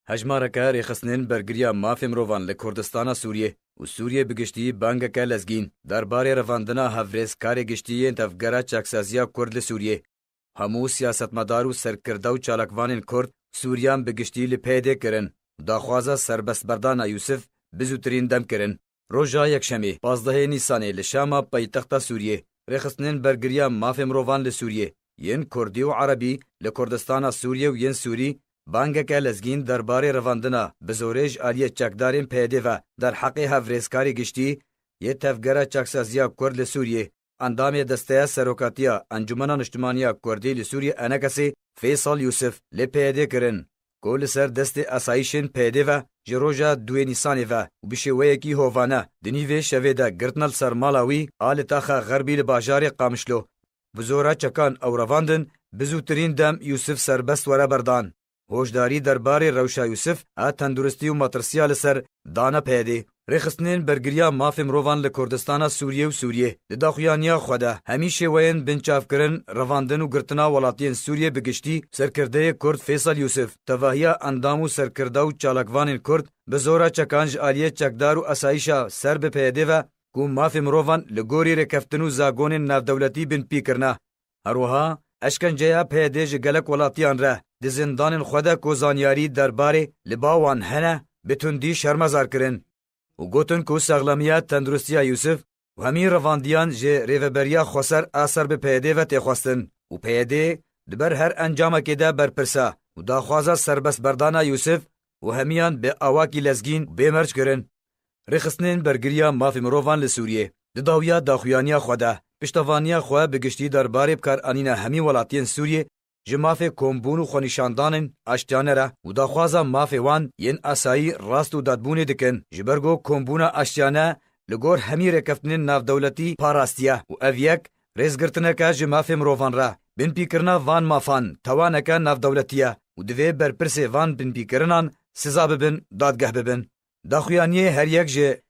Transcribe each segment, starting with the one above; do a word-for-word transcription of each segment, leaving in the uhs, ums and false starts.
Hejmareke rêxistinên bergiriya mafê mirovan li Kurdistana Sûriyê û Sûriyê bi giştî bangeke lezgîn derbarê revandina hevrêzkarê giştî yên Tevgera Çaksaziya Kurd li Sûriyê, hemû siyasetmedar û serkirde û çalakvanên Kurd Sûriyan bi giştî li P Y D kirin û daxwaza serbestberdana Yûsif bi zûtirîn dem kirin. Roja Yekşemê, pazdehê Nîsanê, li Şama, paytexta Sûriyê, rêxistinên bergiriya mafê mirovan li Sûriyê, yên Kurdî û Erebî li Kurdistana Sûriyê û yên Sûrî, bangeke lezgîn derbarê revandina bi zorê ji aliyê çekdarên P Y D ve derheqê hevrêzkarê giştî yê Tevgera Çaksaziya Kurd li Sûriyê, endamê Desteya Serokatiya Encûmena Niştimaniya Kurdî li Sûriyê, ENKSê, Feysal Yûsif, li P Y D kirin, ku li ser destê esayîşên P Y D ve ji roja duyê Nîsanê ve û bi şêweyekî hovane di nîvê şevê de girtine li ser mala wî a li taxa Xerbî li bajarê Qamişlo. Bi zora çekan ew revandin, bi zûtirîn dem Yûsif serbest were berdan. Hoşdarî derbarê rewşa Yûsif a tenduristî û matirsiya li ser dane P Y D. Rêxistinên bergiriya mafê mirovan li Kurdistana Sûriyê û Sûriyê di daxuyaniya xwe de hemî şêweyên binçavkirin, revandin û girtina welatiyên Sûriyê bi giştî, serkirdeyê Kurd Feysal Yûsif, tevahiya endam û serkirde û çalakvanên Kurd bi zora çekan ji aliyê çekdar û esayîşa ser bi P Y D ve ku mafê mirovan li gorî rêkeftin û zagonên navdewletî binpî kirine. Her wiha eşkenceya P Y D ji gelek welatiyan re di zindanên xwe de ku zanyarî derbarê li ba wan hene, bi tundî şermezar kirin û gotin ku sexlemiya tenduristiya Yûsif û hemî revandiyan ji Rêveberiya Xweser a ser bi P Y D ve tê xwestin û P Y D di ber her encamekê de berpirs e û daxwaza serbestberdana Yûsif û hemiyan bi awakî lezgîn bê merc kirin. Rêxistinên bergiriya mafê mirovan li Sûriyê di dawiya daxuyaniya xwe de piştevaniya xwe bi giştî derbarê bikaranîna hemî welatiyên Sûriyê ji mafê kombûn û xwenîşandanên aştiyane re û daxwaza mafê wan yên asayî, rast û dadbûnê dikin, ji ber ku kombûna aştiyane li gor hemî rêkeftinên navdewletî parastiye û ev yek rêzgirtineke ji mafê mirovan re. Binpîkirina van mafan tawaneke navdewletî ye û divê berpirsê van binpîkirinan siza bibin, dadgeh bibin. Daxuyaniyê her yek ji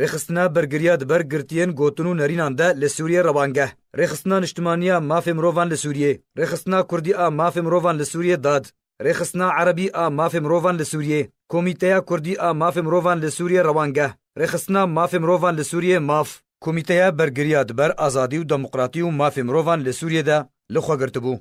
rêxistina bergiriya di ber girtiyên gotin û nerînan de li Sûriyê rewangeh, rêxistina niştimaniya mafê mirovan li Sûriyê, rêxistina kurdî a mafê mirovan li Sûriyê dad, rêxistina erebî a mafê mirovan li Sûriyê, Komîteya Kurdî a Mafê Mirovan li Sûriyê rewangeh, rêxistina mafê mirovan li Sûriyê maf, Komîteya Bergiriya di ber azadî û demokratî û mafê mirovan li Sûriyê de li xwe girtibû.